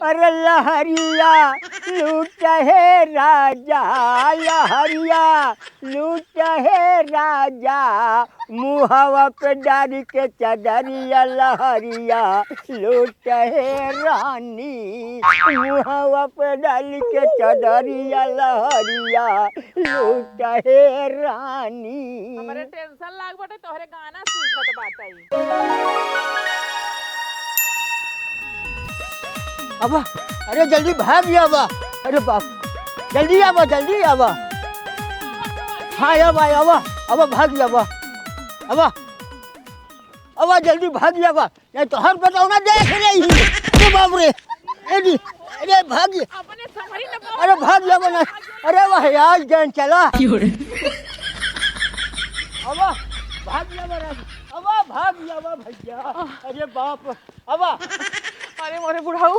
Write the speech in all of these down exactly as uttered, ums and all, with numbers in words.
अरे लहरिया लूट हे राजा, लहरिया लूट हे राजा, मुहवा पे डाल के चदरिया लहरिया लूट हे रानी, मुहवा पे डाल के चदरिया लहरिया लूट हे रानी। हमरे टेंशन लाग बाटे, तोहरे गाना सूझत बाटे। अब, अरे जल्दी भाग गया बा। अरे बाप, जल्दी आवा, जल्दी आवा। हाँ, आवा, आवा, आवा, भाग गया बा। आवा, आवा, जल्दी भाग गया बा। नहीं तो हम बताओ ना, देख रही। अरे बाप रे, ए जी, अरे भाग गया। अपने संभरी न पाओ। अरे भाग गया बा ना। अरे वाह यार, जान चला। क्यों रे? आवा, भाग गया बा राजू। आवा, भाग गया बा भैया। अरे बाप, आवा। अरे मोरे बुढ़ऊ,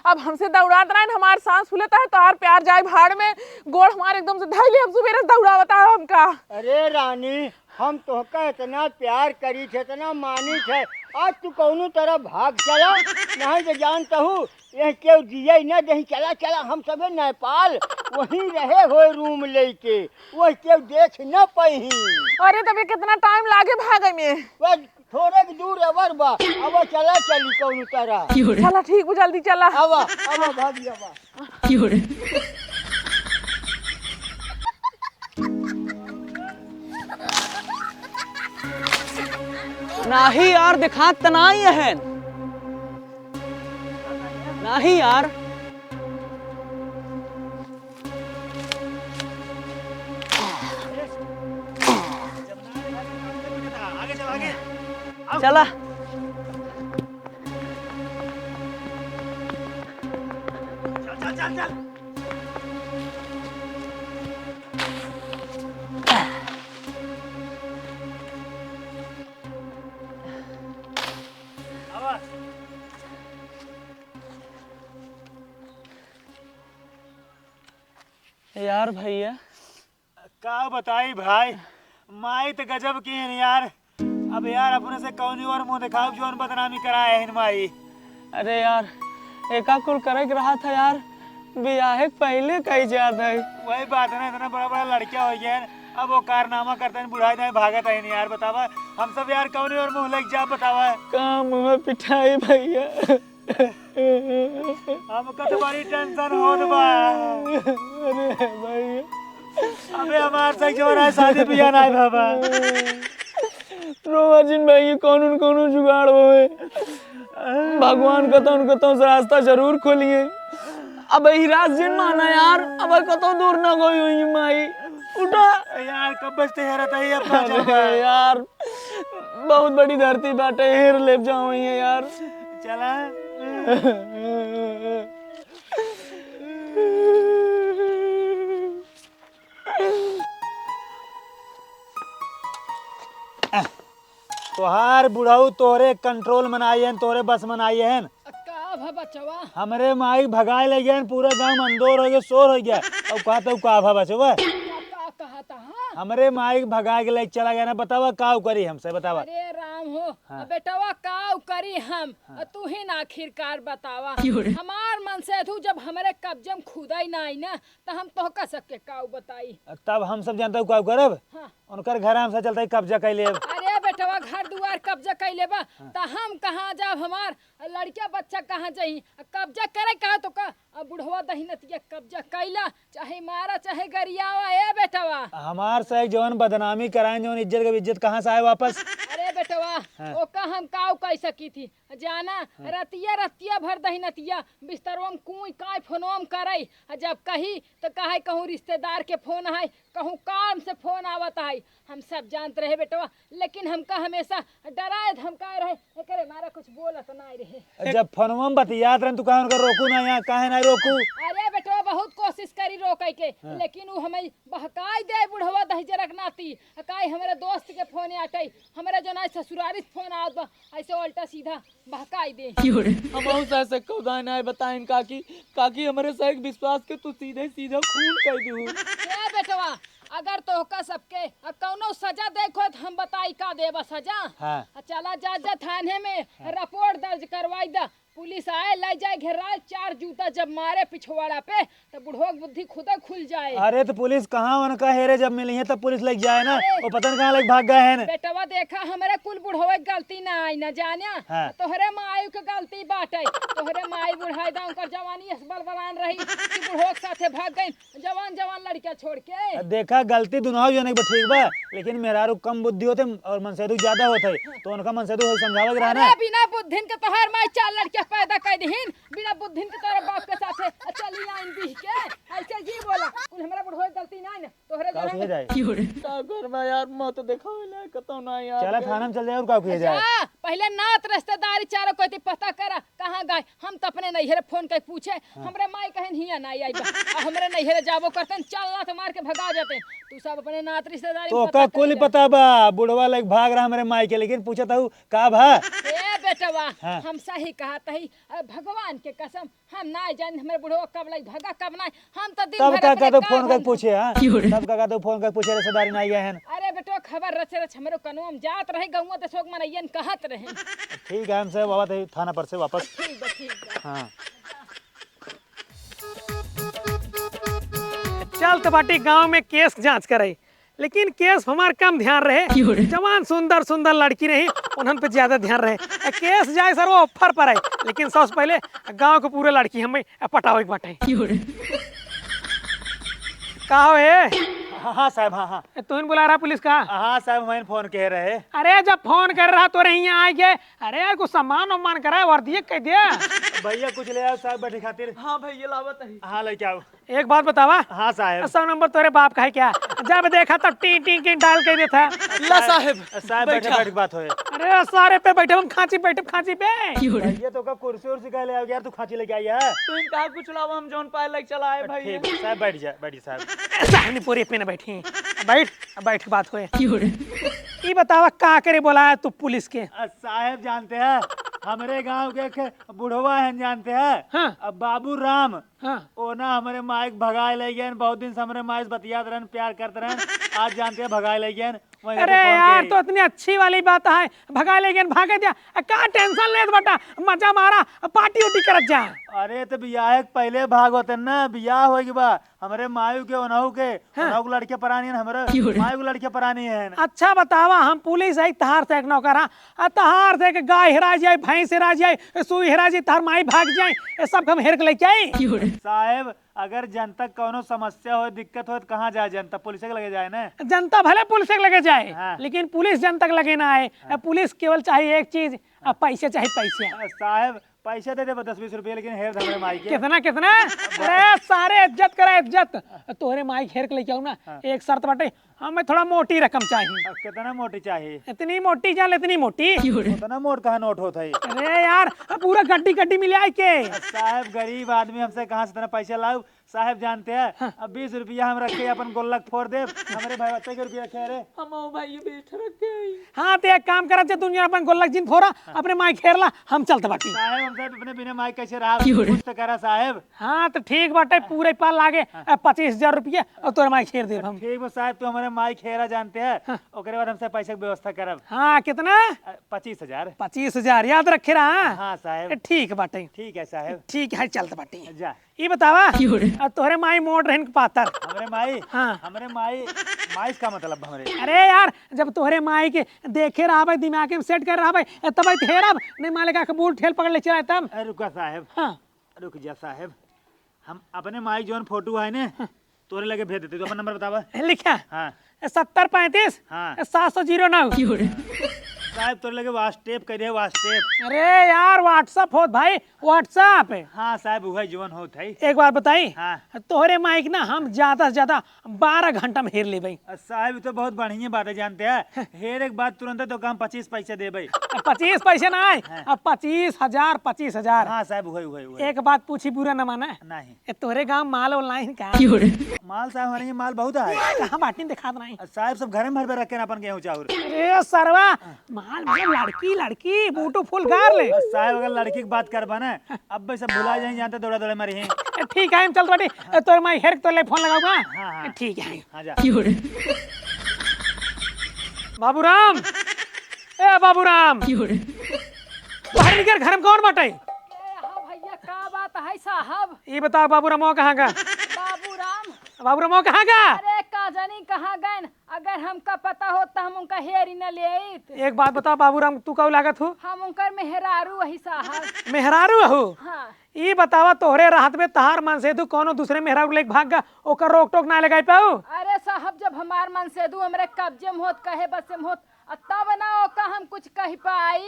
अब हमसे दौड़ात रहन, हमार सांस फूलत है, तोहार प्यार जाए भाड़ में, गोड़ हमार एकदम से धइले, अब सुबेरे से दौड़ावत है हमका। अरे रानी, हम तोहका इतना प्यार करी थे, इतना मानी थे, आज तू कौनो तरह भाग चला, नहीं तो जानता हूँ, यह केहू जिए न दही, चला, चला, हम सबे नेपाल, वहीं रहे हो रूम लेके, वह केहू देख न पही। अरे तबे कितना टाइम लागे भागे में? बस थोड़े के दूर अवर बा, अब चला चली कौनो तरह। चला ठीक बा, जल्दी चला। आवा, आवा, भाभी, आवा। नाही यार, दिखात त नाही है। नाही यार। चला। चल, चल, चल, चल। आवा। यार भैया। का बताई भाई, माई त गजब की है यार। अब यार अपने से कौनी और मुँह दिखाओ जौन बदनामी कराए हैं माई। अरे यार, एका कुल करे के रहा था यार, बियाहे के पहले कही जात है। वही बात है ना, इतना बड़ा बड़ा लड़का हो गया है, अब वो कारनामा करते हैं, बुढ़ाई जाए भागत है यार। बतावा, हम सब यार कौनी और मुँह लग जा, बतावा। का मुँह पिठाई भैया। हमका तो बड़ी टेंशन होत बा। अरे भाई। अबे हमार से क्यों ना शादी बियाह ना बाबा। रोवा जिन भाई, कौनो न कौनो जुगाड़ होए। भगवान कतौ न कतौ से रास्ता जरूर खोलिए। अब ही रात जिन माना यार, अब कतौ दूर ना गई हुई माई। उठा। यार कब बजते हेरा था ये अपना अरे चलबा। यार, बहुत बड़ी धरती बाटे, हेर लेब जाओ ये यार। चला। तोहार बुढ़ऊ तोरे कंट्रोल में ना आइहन, तोरे बस में ना आइहन। का भा बचवा? हमरे माई भगाए ले गए, पूरा गांव में अंदोर हो गया, शोर हो गया। अब कहा तो का भा बचवा? का, का कहता, हाँ? हमरे माई भगाए के ले चला गया ना, बतावा का करी हमसे, बतावा। अरे राम हो, हाँ। अब बेटवा का करी हम? हाँ। तू ही ना आखिरकार बतावा। क्यों रे? हमार मन से तू जब हमरे कब्जे में खुदा ही ना आई ना, त हम तोहका सबके काऊ बताई। तब हम सब जानता हूँ काऊ करब। हाँ। उनकर घर हम सब चलते ही कब्जा कर लेब। अरे बेटवा, घर दुआर कब्जा कर लेबा, हाँ। त हम कहाँ जाब, हमार लड़किया बच्चा कहाँ जाई? कब्जा करे कहा तो का, अब बुढ़वा दहिनतिया कब्जा कैला, चाहे मारा, चाहे गरियावा, ए बेटवा। हमार से एक जवन बदनामी कराए, जवन इज्जत के इज्जत कहाँ से आए वापस? अरे बेटवा, हाँ। ओका हम काऊ कह सकी थी, जाना, हाँ। रतिया, रतिया भर दहिनतिया बिस्तरवा में कूई काई फोनवा में करई, आ जब कही त कहे कहूँ रिश्तेदार के फोन है, कहूँ काम से फोन आवत है। हम सब जानत रहे बेटवा, लेकिन हमका हमेशा डराए धमकाए रहे, एकरे मारा कुछ बोलत नाई रहे। जब फोनवा में बतियात रहन, तू काहे उनका रोकू ना यहाँ, काहे ना रोकू? अरे बेटवा, बहुत कोशिश करी रोके के, हाँ। लेकिन उ हमें बहकाई दे बुढ़वा दहिजरक नाती। काहे हमरे दोस्त के फोन आटई, हमरे जो नाई ससुरारी से फोन आवत बा, ऐसे उल्टा सीधा बहकाई दे। हमहू से ऐसे कौदा नाय बताइन काकी, काकी हमरे से एक विश्वास के तू सीधे सीधा खून कर दू। ए बेटवा, अगर तोहका सबके अ कौनो सजा देखो त हम बताई का देबा सजा। हाँ। अ चला जा, जा थाने में हाँ। रिपोर्ट दर्ज करवाई दा। पुलिस आए, लै जाए घेराए, चार जूता जब मारे पिछवाड़ा पे, तब बुढ़वा के बुद्धि खुदे खुल जाए। अरे तो पुलिस कहाँ उनका हेरे, जब मिली है तब पुलिस लेके जाए ना। अरे। वो पता नहीं कहाँ लेके भाग गए हैं। बेटवा देखा, हमरे कुल बुढ़वा के गलती ना आई ना जाने। हाँ। तोहरे माई के गलती बाटे। तोहरे माई बुढ़ाई दाव कर जवानी अस बलबलान रही कि बुढ़वा के साथे भाग गई। जवान जवान लड़किया छोड़ के। देखा, गलती दुनों जने के ठीक बा, लेकिन मेहरारू कम बुद्धि होते और मनसेधू ज्यादा होते, तो उनका मनसेधू हो समझावे के रहा ना। अरे, बिना बुद्धिन के तोहार माई चार लड़किया पैदा कर दिहिन, बिना बुद्धिन के तोहरे बाप के साथे चली आइन बिह के। ऐसे जी बोला, कुल हमरा बुढ़वा के गलती ना ना, तोहरे का जरा उठे जाए? का करबा यार, मुँह तो देखावे ना, कतौ ना यार। चला थाना में चल जाए और का किया जाए? जा, पहले नात रिश्तेदारी चारों कोई पता करा, कहाँ गए? हम तो अपने नैहरे फोन करके पूछे, हाँ। हमरे माई कहेन हियाँ ना आई बा। आ हमरे नैहरे जाबो करतेन, चार लात मार के भगा जातेन। तू सब अपने नात रिश्तेदारी तो में का पता कुल कइला। पता बा, बुढ़वा लइके भाग रहा हमरे माई के, लेकिन पूछत हऊ का भा? ए बेटवा, हाँ। हम सही कहत हई, अरे भगवान के कसम, हम ना जान हमरे बुढ़वा कब लइके भगा, कब ना। हम तो दिन तब भर का अपने का तो फोन काम करके धंधा पूछे, हाँ? की हो रे? तब का का तो फोन करके पूछे, रिश्तेदारी ना आई गए हैं। अरे बेटवा, खबर रच रच हमरो कनवा में जात रहे, गौवा देशवा के मनइयन कहत रहे। ठीक है, हमसे बाबा तो थाना पर से वापस। ठीक बा, ठीक बा। हाँ। चल तो बाटी गाँव में केस जाँच करे, लेकिन केस हमार कम ध्यान रहे। क्यों रे? जवान सुंदर सुंदर लड़की रही, उन्हन पे ज्यादा ध्यान रहे। ए, केस जाए सर वो ऑफर पर है, लेकिन सबसे पहले गाँव के पूरे लड़की हमें पटावे के बाटे। क्यों रे? का हो ए? हाँ, हाँ साहब, हाँ, हाँ। ए, तुहिन बुला रहा पुलिस का? हाँ साहब, हमें फोन कह रहे। अरे जब फोन कर रहा तो रही यहाँ आए गए, अरे यार, कुछ सामान वामान कराए, वर्दिये कह दिया। भैया, कुछ ले आओ साहब बैठे खातिर। हाँ भैया, लावत है। हाँ, लेके आओ। एक बात बतावा। हाँ साहब। सौ नंबर तोरे बाप का है क्या? जब देखा तब टी टी की डायल कह देता है। ला साहब, साहब, बैठे, बैठा। बैठ के बात होए। अरे सारे पे बैठे, हम खांची बैठे, खांची पे। भैया, तो का कुर्सी उर्सी का ले आओ यार, तू खांची लेके आई है। तू इनका कुछ लावा, हम जौन पाए लेके चला आए भैया। ठीक है साहब, बैठ जा, बैठ जा साहब। साहब ने पूरे पे ना बैठी। बैठ, बैठ के बात होए। ई बतावा का करे बोलाया तू पुलिस के? अ, साहेब जानते हैं, हमरे गांव के एक बुढ़वा हैं जानते हैं? हाँ। अब बाबू राम, हाँ। ओना हमरे माई के भगाए ले गए, बहुत दिन से हमरे माई से बतियात रहन, प्यार करत रहन, आज जानते हैं भगाए ले गए। वहीं अरे से फोन यार, करी। तो इतनी अच्छी वाली बात है, भगाए ले गए, भागे दिया। अ, का टेंशन लेत बटा, मजा मारा, पार्टी उटी करत जा। अरे तो बियाह के पहले भाग होते ना, बियाह हो गई बा, हमरे मायू के, ओनहु के, हाँ। ओनहु के लड़के परानी हैं, हमरे क्यों रे? मायू के लड़के परानी हैं। अच्छा बतावा, हम पुलिस है, तहार से एक नौकर, हाँ? आ तहार से एक गाय हेरा जाए, भैंस हेरा जाए, सुई हेरा जाए, तहार माई भाग जाए, ये सब हम हेर के लेके आई। क्यों रे? साहेब, अगर जनता के कौनो समस्या हो, दिक्कत हो, तो कहाँ जाए जनता? पुलिस के लगे जाए ना। जनता भले पुलिस के लगे जाए, हाँ। लेकिन पुलिस जनता के लगे ना आए। हाँ। पुलिस केवल चाहे एक चीज, आ पैसे चाहे पैसे। आ, साहेब, पैसा दे देबो दस बीस रुपया, लेकिन हेर दे हमरे माई के। कितना, कितना? अरे सारे इज्जत करा, इज्जत। तोहरे माई के हेर के लेके आऊ ना, हाँ। एक शर्त बाटे, हमें थोड़ा मोटी रकम चाहिए। अब कितना मोटी चाहिए? इतनी मोटी जान, इतनी मोटी। उतना मोट कहाँ नोट होत है? अरे यार, अब पूरा गड्डी गड्डी मिले आई के। अब साहब, गरीब आदमी, हमसे कहाँ से इतना पैसा लाऊ? साहब जानते हैं, हाँ। अब बीस रुपया हम रखे, अपन गोल्लक फोड़ दे। हमरे भाई बच्चे के रुपया रखे रे। हम भाई बीस रखे। हाँ, तो एक काम करा, जे दुनिया अपन गोल्लक जिन फोड़ा, हाँ। अपने माई के हेर ला, हम चलत बाटी। साहब, हम साहब अपने बिना माई कैसे रहा? क्यों रे? कुछ तो करा साहब। हाँ, तो ठीक बाटे, पूरे पार लागे, हाँ। अ, पच्चीस हजार रुपया और तोरे माई के हेर देब हम। ठीक बा साहब, तू हमरे माई के हेरा जानते हैं, हाँ। ओकरे बाद हमसे पैसा के व्यवस्था करब। हाँ, कितना? अ, पच्चीस हजार। पच्चीस हजार, याद रखे रहा। हाँ साहब। ए, ठीक बाटे। ठीक है साहब। ठीक है, चलत बाटी। जा। ई बतावा, क्यों रे? आ तोहरे माई मोट रहन के पातर? हमरे माई? हाँ। हमरे माई, माई से का मतलब हमरे? अरे यार, जब तोहरे माई के देखे रहबे, दिमाग में सेट कर रहबे, ए, तब हेरब, नहीं मालिक आके बूढ़ ठेल पकड़ ले चला तब। अरे रुका साहेब। हाँ। रुक जा साहेब, हम अपने माई जौन फोटो है ने, हाँ। तोरे लगे भेज देते, तू अपन नंबर बतावा। लिखा? हाँ। सत्तर पैंतीस, हाँ। सात सौ जीरो नौ। साहब, तोरे लगे WhatsApp कर दे, WhatsApp। अरे यार, WhatsApp होत भाई, WhatsApp। हाँ साहब, उहे जवन होत है। एक बार बताई, हाँ। तोहरे माई के ना हम ज्यादा से ज्यादा बारह घंटा में हेर लेबै। अ, साहब, ई तो बहुत बढ़िया बात है, जानते हैं। हेर एक बात तुरंत तो हम पच्चीस पैसे देबै। अब पच्चीस पैसे ना आए, हाँ। अब पच्चीस हजार, पच्चीस हजार। हाँ साहब, उहे, उहे, उहे। एक बात पूछी, बुरा न माना। नहीं। ए, तोहरे गाँव माल online का? क्यों रे? माल साहब, हमारे ये माल बहुत है। कहाँ बाटी दिखात नहीं? साहब, सब घर में भर भर रखे ना अपन गेहूं चाउर। अरे सरवा, माल मतलब लड़की, लड़की, beautiful girl। साहब, अगर लड़की की बात करबा ना, अब भाई सब भुला जाए, जानते दौड़ा दौड़े मरी हैं। ए, ठीक है, हम चलत बाटी। ए, तोर माई हेर के तोर ले फोन लगाऊंगा। हाँ, हाँ। ठीक है। हाँ, जा। क्यों रे? बाबूराम, ए बाबूराम। क्यों रे? बाहर निकल, घर में कौन बाटे? साहब। ई बताओ, बाबूरामो कहाँ गा? बाबूराम? बाबूरामो कहाँ गा? अरे, का जानी कहाँ गएन। अगर हमका पता होत, त हम उनका हेरी न लेइत। एक बात बताओ, बाबूराम, तू कऊ लागत हू? हम उनकर मेहरारू हई, साहब। मेहरारू हऊ? हाँ। ई बतावा, तोहरे रहत में तहार मनसेधू कौनो दूसरे मेहरारू लेके भाग गा, ओकर रोक टोक ना लगाई पाऊ? अरे साहब, जब हमार मनसेधू हमरे कब्जे में होत, कहे बसे में होत, आ तब ना ओका हम कुछ कह पाई।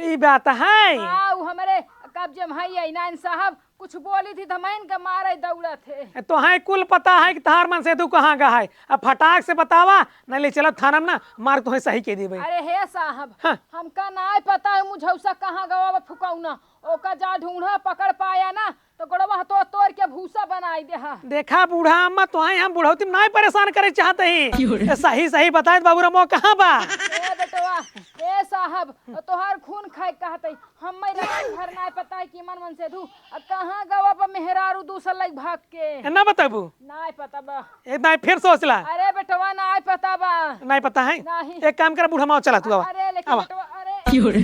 ई बात है। हाँ, उ हमरे कब्जे में है, यही ना साहब, कुछ बोली थी, धमैन के मारे दौड़त है। ए, तोहैं कुल पता है कि तहार मनसेधू कहाँ गा है। अब फटाक से बतावा, नहीं ले चलब थाना में ना, मार तोहैं सही कह देबे। अरे हे साहब, हाँ। हमका नाय पता है मुझौसा कहाँ गवा बा फुकौना। ओका जा ढूंढा, पकड़ पाया ना, तो गोड़वा तो तोड़ के भूसा बनाई देहा। देखा बूढ़ा अम्मा, तोहैं हम बुढ़ौती में नाय परेशान करे चाहत ही। क्यों रे? ए, सही सही बताए बाबूरामो कहाँ बा? ए बेटवा, ए साहब, तोहार खून खाए कहत ही। हम्मे रात भर नाय पता है कि मन मनसेधू अब कहाँ गवा बा मेहरारू दूसर लई भाग के। ए, ना बताबू? नाय पता बा। ए, नाय, फिर सोच ला। अरे बेटवा, नाय पता बा। नाय पता है? नहीं। एक काम कर, बूढ़ा माओ चला तू, आवा। अरे लेकिन आवा। बेटवा, अरे। क्यों रे?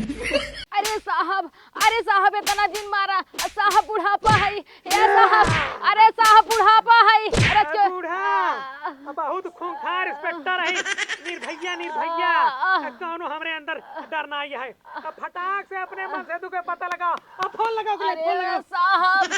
अरे साहब, अरे साहब, इतना जिन मारा। साहब बुढ़ापा है। ए साहब, अरे साहब बुढ़ापा है। अरे अरे क्यों? बूढ़ा, आ, बहुत खूंखार इंस्पेक्टर है। निर्भैया, निर्भैया। आ, आ। कौनो हमरे अंदर डर ना आई है। अब फटाक से अपने मनसेधू के पता लगाओ। अब फोन लगाओ, अरे फोन लगाओ। साहब,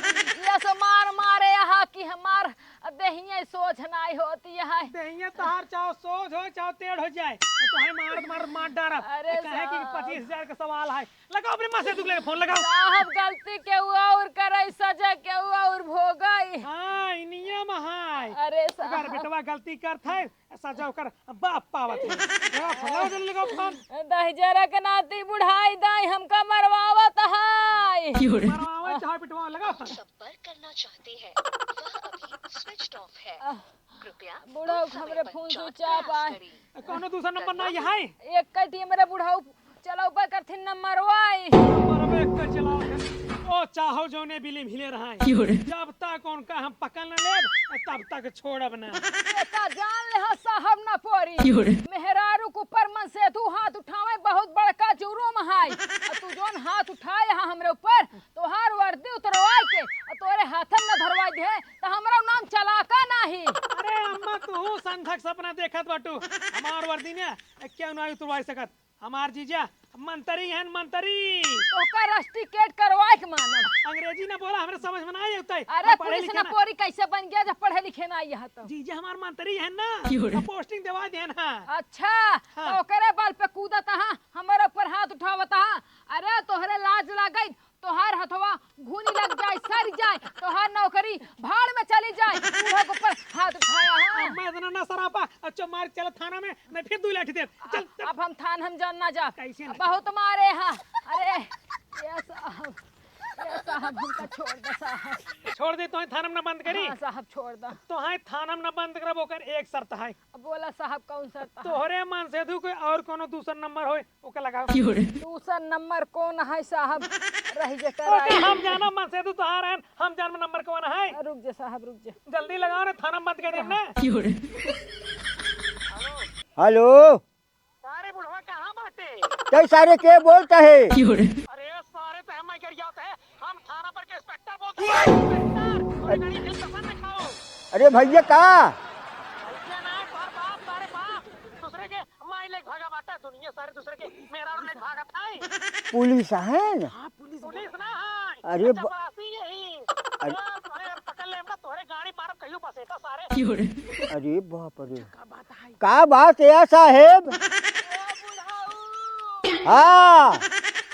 ये सो मार मारे यहाँ कि हमार देहिया सोझ नाई होती है। देहिया तहार चाहो सोझ हो, चाहो टेढ़ हो जाए, तो तोहैं मारत मारत मार डारब। अरे कहे कि साहब। पच्चीस हजार का सवाल है। लगाओ अपने मनसेधू के फोन लगाओ। साहब, गलती केहू और करे, सजा केहू और भोगई। हाँ, ई नियम है। अरे अगर साहब। बेटवा गलती करत है, सजा ओकर बाप पावत है। लगाओ फोन, लगाओ जल्दी लगाओ फोन। दहिजरा के नाती बुढ़ाई दाई हमका मरवावत है। क्यों रे? मरवावे चाहे पिटवावे, लगाओ फोन। संपर्क करना चाहते हैं, वह अभी switched off है। आह, कृपया बुढ़ऊ कुछ समय हमरे फोन पश्चात switch off प्रयास आए। करें। कौनो दूसर नंबर ना यहाँ है? एक कटी हमरे बुढ़ऊ चलाऊ पे करथिन नंबर वाई। नंबर एक के चलाओ थे। ओ चाहो जौने बिली मिले रहा है। क्यों रे? जब तक उनका हम पकड़ न लेब, तब तक छोड़ब ना। एका जान ले हा साहब ना पोरी। क्यों रे? मेहरारू के ऊपर मनसेधू हाथ उठावे बहुत बड़का जुर्म है। आ तू जौन हाथ उठाए हा हमरे ऊपर, तोहार वर्दी उतरवाए के, आ तोरे हाथन में धरवाए दे, त हमरा नाम चलाका नाही। अरे अम्मा, तू संधक सपना देखत बाटू। हमार वर्दी ने केहू नाही उतरवाए सकत। हमार जीजा मंत्री हन, मंत्री। ओकर रस्टिकेट करवाए के मानब। अंग्रेजी ना बोला, हमरे समझ में ना आई होता है। अरे हम पढ़े पुलिस लिखे ना ना। पोरी कैसे बन गया जब पढ़े लिखे ना आई है तो? जीजा हमार मंत्री हन ना, क्यों रे? तो पोस्टिंग देवा देन हा। अच्छा, हाँ। तो ओकरे बल पे कूदत हा, हमारे ऊपर हाथ उठावत हा। अरे तोहरे लाज लागई, तोहार हथवा घूनी लग जाए, सड़ जाए, तोहार नौकरी भाड़ में चली जाए, बूढ़ा के ऊपर हाथ उठाया है। अब मैं इतना ना सरापा, अच्छा मार चल थाना में, नहीं फिर दू लाठी देब। चल, चल। अब हम थान हम जान ना जा। कैसे ना? बहुत मारे हैं। अरे, ये साहब, ये साहब, हमका छोड़ दे साहब। छोड़ दे, तोहैं थाना में ना बंद करी। हाँ साहब, छोड़ दे। तोहैं थाना में ना बंद करब, ओकर एक शर्त है। अब बोला साहब, कौन शर्त है? तोहरे मनसेधू के और कोनो दूसर नंबर होए, ओके लगाओ। क्यों रे? दूसर नंबर कौन है साहब? रह जे ओके, कराई। हम जाना मनसेधू तोहार है, हम जान में नंबर कौन है। रुक जे साहब, रुक जे। जल्दी लगाओ रे, थाना में बंद कर देब ना। क्यों रे? हेलो। सारे बुढ़वा कहाँ बाटे? तै सारे के बोलता है? क्यों रे? अरे सारे तो हम कर जाते हैं, हम थाना पर के इंस्पेक्टर बोलते हैं, इंस्पेक्टर, थोड़ी घड़ी फिर कसम में खाओ। अरे भैया का? भैया ना, बार बाप, सारे बाप, दूसरे के माई लेके भागा बाटा, दुनिया सारे दूसरे के मेहरारू लेके भागत है। पुलिस है ना? हाँ, पुलिस पुलिस ना है। अरे ब- चपरासी यही। अरे अरे, अरे, पकड़ ले, हम ना तोहरे गाड़ी मारब, कहियो बसेता सारे। क्यों रे? अरे बाप रे। का बात है? का बात है साहेब? ए बुढ़ऊ। हाँ। हमका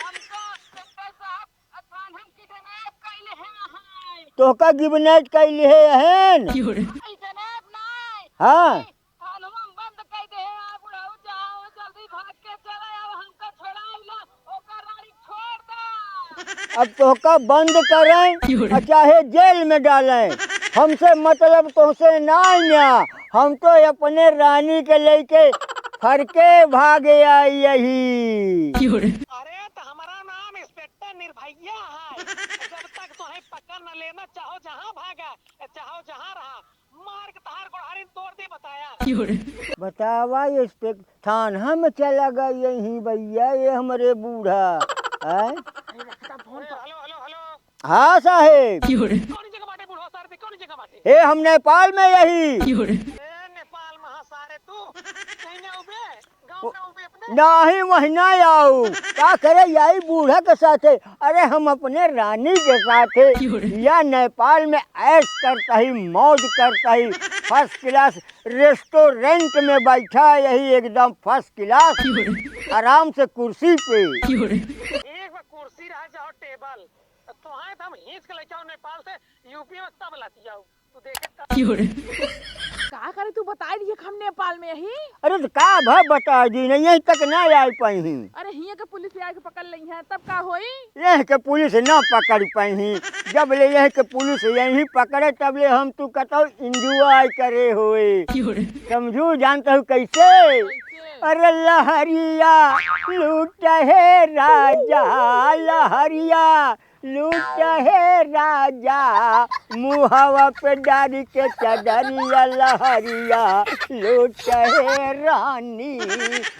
इंस्पेक्टर साहब, अथान हम किडनैप कैले हैं, हैं। तोहका किडनैप कैले हैं, हैं? क्यों रे? किडनैप नहीं। हाँ। थानवा में बंद कइ दे, आ बुढ़ऊ जाओ, जल्दी भाग के चले आओ, हमका छोड़ाई ला, ओकर रानी छोड़ दा। अब तोहका बंद करें, क्यों रे? और चाहे जेल में डालें, हमसे मतलब तोहसे नाहीं ना, हम तो अपने रानी के लेके फरके भागे आई यही। क्यों रे? अरे तो हमारा नाम इंस्पेक्टर निर्भया है, जब तक तोहे पकड़ न लेना, चाहो जहाँ भागा, चाहो जहाँ रहा, मार के तहार गोड़हारिन तोड़ दे बताया। क्यों रे? बतावा, ये पे थाना में चला गई यही भैया, ये हमरे बूढ़ा। हैं? अरे, रखता फोन पर। हेलो, हेलो, हेलो। हाँ साहेब। क्यों रे? कौन जगह बाटे बूढ़ा सारे ते? कौन जगह बाटे? ए, हम नेपाल में यही। क्यों रे? ए, नेपाल में हाँ सारे तू। कहीं ना उबे? गाँव ना उबे अपने? नाही, वहीं ना आऊ। का करे यही बूढ़ा के साथे? अरे, हम अपने रानी के साथे क्यों रे? या नेपाल में ऐश करता ही, मौज करता ही, first class restaurant में बैठा यही एकदम first class, क्यों रे? आराम से कुर्सी पे। क्यों रे? एक बार कुर्सी रह जाओ टेबल, तो तोहार तो हम खींच के लेके आओ नेपाल से, यूपी में तब लाती जाओ, तू देखे तब। क्यों रे? का करे तू बताई दिए हम नेपाल में यही? अरे तो का भा बताई दी, नहीं यहीं तक ना आई पाई। अरे हियाँ के पुलिस आके पकड़ लई है, तब का होई? यह के पुलिस ना पकड़ पाई, जब ले यह के पुलिस यहीं पकड़े तब ले हम तू कतौ enjoy करे होए। क्यों रे? समझू जानता हूँ कैसे? कैसे? अरे लहरिया लूट हे राजा, लहरिया लूट हे राजा, मुहवा पे डारी के चदरिया लहरिया लूट हे रानी,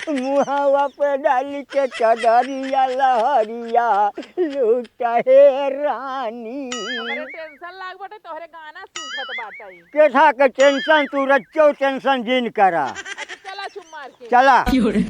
मुहवा पे डारी के चदरिया लहरिया लूट हे रानी। हमरे tension लाग बाटे, तोहरे गाना सूझत बाटे। केथा के tension, तू रच्चो tension जिन करा। अच्छा, चला चुप मार के। चला। क्यों रे?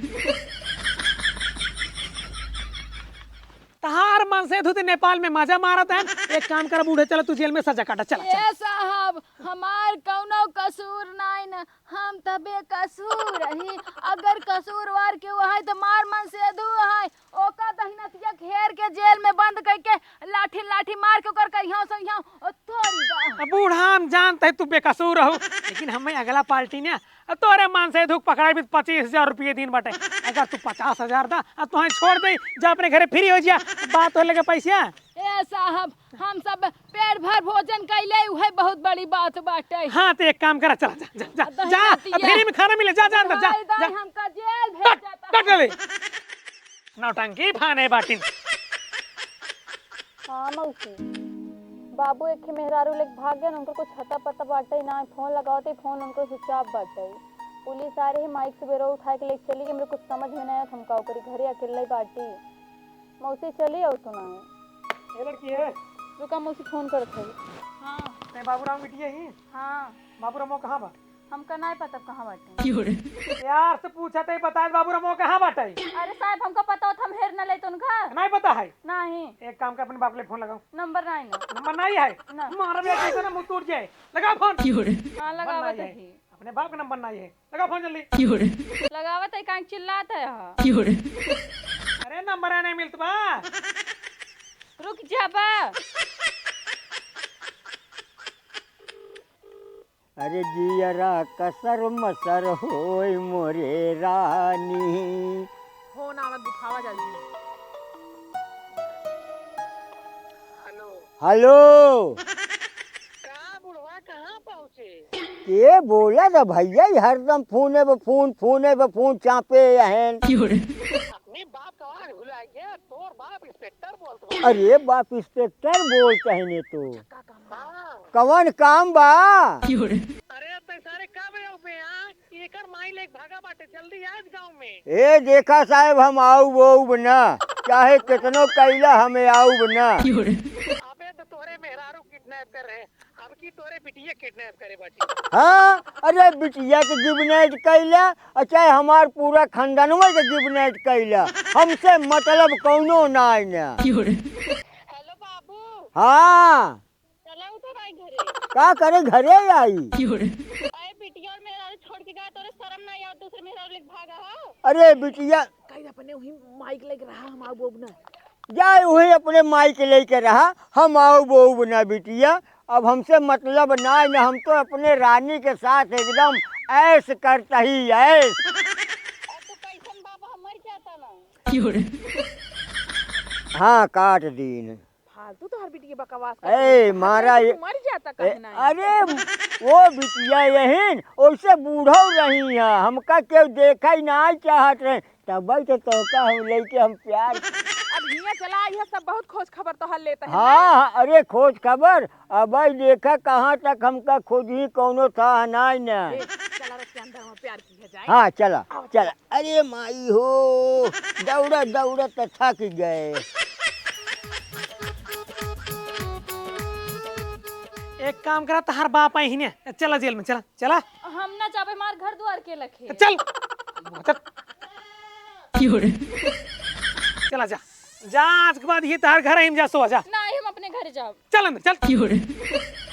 तहार मनसेधू ते नेपाल में मजा मारत है। एक काम कर बूढ़े, चला तू जेल में सजा काटा, चला, चला। ए साहब, हमार कौनो कसूर नाई न, हम त बेकसूर रही। अगर कसूरवार केहू है त मार मनसेधू है, ओका दहिनतिया घेर के जेल में बंद करके लाठी लाठी मार के ओकर करिहाव सरिहाव, ओ तोरी बा। अब बूढ़ा हम जानत है तू बेकसूर हो, लेकिन हमें अगला पार्टी ना अब तोरे मनसेधू के पकड़ाई भी पच्चीस हजार रुपये दिन बाटे। अगर तू पचास हजार दा, अब तुहें छोड़ दे, जा अपने घरे free हो जा, बात हो लगे पैसा। ए साहब, हम सब पेट भर भोजन कैले, उहे बहुत बड़ी बात बाटे। हाँ, तो एक काम करा, चला, जा, जा, जा, अब जा, दही अब दिया। Free में खाना मिले, जा, जा अंदर, जा, भाई, दाई जा। हमका जेल भेज कट, जाता कट है। ले। नौटंकी फाने बाटिन। हाँ मौसी, बाबू एक ठे मेहरारू लेके भाग गए, उनकर कुछ हता पता बाटे ना, फोन लगावत ही फोन उनकर switch off बाटे। पुलिस आ रही, माइक से बेरो उठा के लेके चली गई, मेरे कुछ समझ में नहीं आवत हमका, ओकरी घरे अकेले बाटी। मौसी चली आओ तू ना। ए लड़की है। रुका मौसी फोन करत है। हाँ। ते बाबूराम बिटिया ही? हाँ। बाबूराम वो कहाँ बा? हमका नाय पता कहाँ बाटे। क्यों रे? यार से पूछा तई बताए बाबू रमो कहाँ बाटे? अरे साहब, हमका पता होत हम हेर न लेत उनका। नाय पता है? नहीं। एक काम कर, अपने बाप के लिए फोन लगाओ। नंबर नहीं ना। नंबर नहीं है? ना। मारा बेटा, इतना मुंह टूट जाए। लगाओ फोन। क्यों रे? हाँ, नंबर लगावत नहीं है। ही। अपने बाप का नंबर नहीं है, लगाओ फोन जल्दी। क्यों रे? लगावत है, काहे चिल्लात है? क्यों रे? अरे नंबर नहीं मिलत बा। रुक जा बा। अरे जियरा कसर मसर होय मोरे रानी। फोन आवत, उठावा जल्दी। हेलो। हेलो। का बुढ़वा कहाँ पहुँचे? के बोला था भैया, ई हरदम फोने पे फोन, फोने पे फोन चापे अहन। अपने बाप का आवाज भुला गया, तोर बाप इंस्पेक्टर बोलत बा। अरे बाप, इंस्पेक्टर बोलत है ने तो। हाँ। कवन काम बा? अरे तै सारे कब आउबे यहाँ? एकर माई लेके भागा बाटे, जल्दी आ इस गाँव में। ए देखा साहेब, हम आउब ओउब ना, चाहे केतनो कैला, हमें आउब ना। अबे तो तोरे मेहरारू किडनैप कर रहे, अब की तोरे बिटिया किडनैप करे बाटी। हाँ, अरे बिटिया के किडनैप कैला, और चाहे हमार पूरा खानदानवा के किडनैप कैला, हमसे मतलब कौनो नाई ना। हेलो बाबू। हाँ। चला उठा भाई घरे। का करे घरे आई? अरे बिटिया और मेहरारू छोड़ के गया, तोरे शर्म ना आवा, दूसरे मेहरारू लेके भागा हो। अरे बिटिया। कहीं अपने वही माइक लेके रहा, हम आउब ओउब ना। जाए वही अपने माइक लेके रहा, हम आउब ओउब ना बिटिया। अब हमसे मतलब ना, ना हम तो अपने रानी के साथ एकदम ऐश करता ही ऐश। अब तो कैसन बाबा हम मर जाता ना। हाँ, काट दीन। फालतू तोहर बिटिया बकवास ए, करत है। मारा अरे, ये, तू मर जाता ए, काहे ना? अरे, वो बिटिया यहीन, ओइसे बूढ़ो रही है, हमका केहू देखा ही ना चाहत रहे, तब तो तोहका हम लेके हम प्यार। अब हियाँ चला, यह सब बहुत खोज खबर तोहर लेता है हाँ, ना? हाँ, अरे, खोज खबर, अब भाई देखा कहाँ तक हमका खोज ही कौनो था नाई ना। ए, चला रख के अंदर में प्यार किया जाए। हाँ, चला, आओ, चला। चला। अरे माई हो, दौड़ा दौड़ा त थक गए। एक काम करा, तहार बाप आई ही ने, चला जेल में, चला, चला। हम ना जाबे, हमार घर दुआर के लखे। चल, चल। चला जा, जा, आज के बाद ये तहार घर है, हम जा, सो जा। ना, हम अपने घर जाब। चल अंदर, चल।